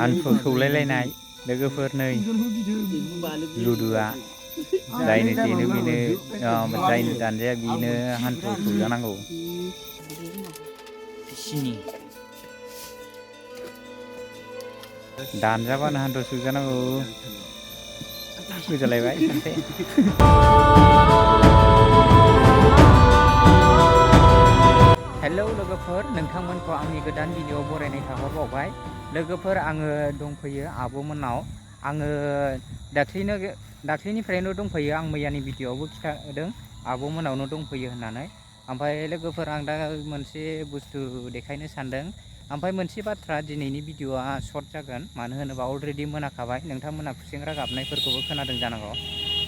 Anfurखौलायलायनाय लोगोफोरनै लुदुआ जायनो जेनो बेनो जायनो दानजाया बेनो हान्थु सौजानांगौ सिनि दानजाबानो हान्थु सौजानांगौ गोजालायबाय सासे हेलौ लोगोफोर नोंथांमोनखौ आंनि गोदान भिडिअ बरायनाय थाहरबावबाय लोगोफोर आङो दंफैयो आब'मोननाव आङो दाख्लिनिफ्रायनो दंफैयो आं मैयानि भिडिअआवबो खिथादों आब'मोननावनो दंफैयो होननानै ओमफ्राय लोगोफोर आं दा मोनसे बुस्थु देखायनो सानदों ओमफ्राय मोनसे बाथ्रा दिनैनि भिडिअआ सर्ट जागोन मानो होनोबा अलरेडि मोनाखाबाय नोंथांमोना खुसेंग्रा गाबनायफोरखौबो खोनादों जानांगौ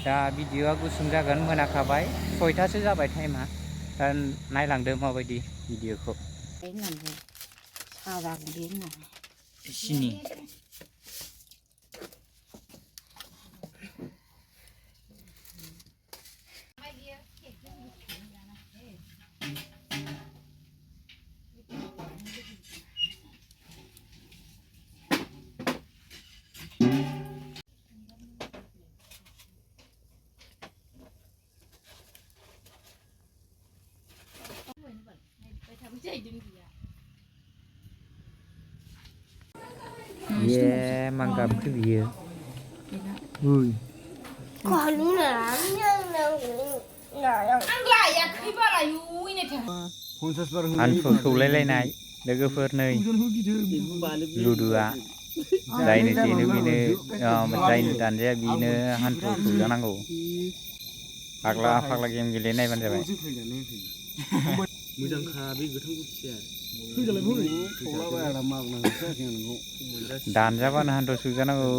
दा भिडिअआ गुसुं जागोन मोनाखाबाय 6टासो जाबाय टाइमा नायलांदो माबायदि भिडिअखौ सिनि ये mangap ke dia. Ui. Kalau nak Anfurखौलायलायनाय लोगोफोरनै लुदुआ जायनो जेनो बेनो जायनो दानजाया बेनो हान्थु सौजानांगौ फाग्ला गेम गेले नायबानो जाबाय मोजांखा बे गोथां गुथिया दानजाबानो हान्थु सौजानांगौ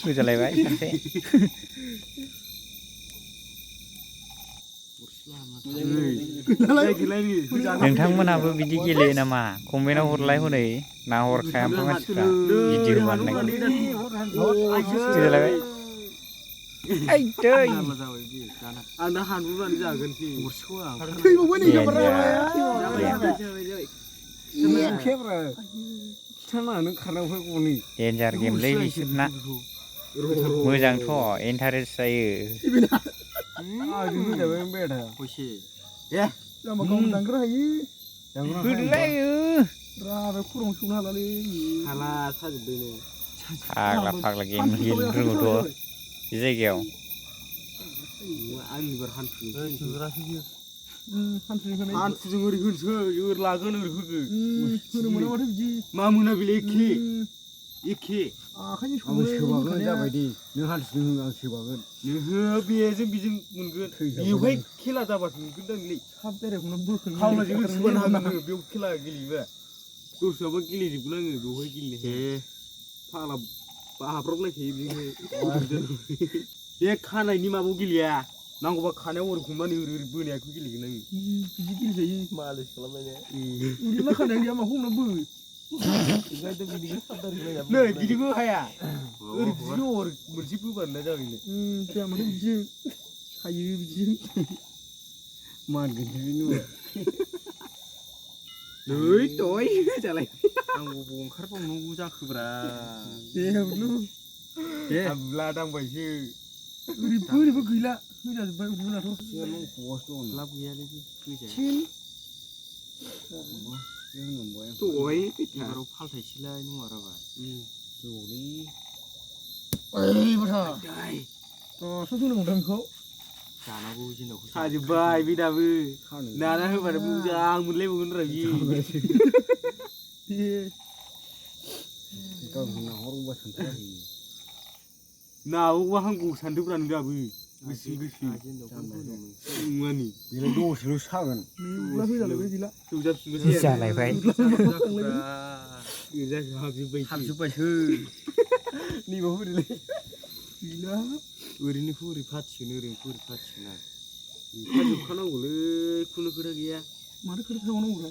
गोजालायबाय सासे नोंथांमोनाबो बिदि गेलेयो नामा कमेन्टआव हरलाय हनै नाहरखाया ओमफ्राय मानसिफ्रा भिडिअ बानायनायखौ गोजालायबाय आं दा हानबुनानै जागोन डेन्जार गेमलै बिसोरना मोजांथ' इन्टारेस्ट जायो फाग्ला गेम गेलेनो रोंगौथ' बे जायगायाव हान्थुजों ओरै होनसै ओरै लागोन ओरै होगोन मा मोना बेलाय एखे आखायजों सोबागोन जाबाय दे नों हान्थुजों हो आं सोबागोन नोहो बेजों बेजों मोनगोन बेवहाय खेला जाबासो मोनगोन दांलै हाब बेरायखौनो बोखोन खावलाजों होसोबानो हागोन नोङो बेयाव खेला गेलेयोबा दस्राबा गेलेजोबगोन आङो बेवहाय गेलेनो फाग्ला बाहाब्रबलायखायो बेजोंहाय बे खानायनि माबायाव गेलेया नांगौबा खानायाव ओरै हमनानै ओरै बोनायखौ गेलेगोन आङो बिदि गेलेजायो मालिस खालामनाय उन्दुना खानाय गैया माखौ हमना बो नै बिदिबो हाया ओरै बिदिनो ओरै मोनसे बोबानो जाबायनो जोंहा माथो बिदि सायो बिदि मानगोन बिदिनो नै दय जालाय आं बबाव ओंखारबावनांगौ जाखोब्रा दे हाब्ला दांबायसो ओरैबो गैला होजाजोब्बाय उन्दुनाथ' लाब गैयालै दय एबाराव फाल्थायसैलाय नों माराबा ओइ बाथा दासो होनांगौ बेखौ जानांगौ जोंनावखौ साजोब्बाय बे दाबो नाना होबानो मोजां मोनलायबावगोन रा बियो नाबावबा हांगौ सानदोंब्रा नों दाबो गोसो नङानि बेलाय दसेल' सागोन होजालायबाय गैला जालायबाय हाबजोब्बायसो नैबाव ओरैलाय गैला ओरैनोखौ ओरै फाथिगोन ओरैनोखौ ओरै फाथिगोन आं जोबखानांगौलै खुनु खोथा गैया माथो खोथा थाबावनांगौ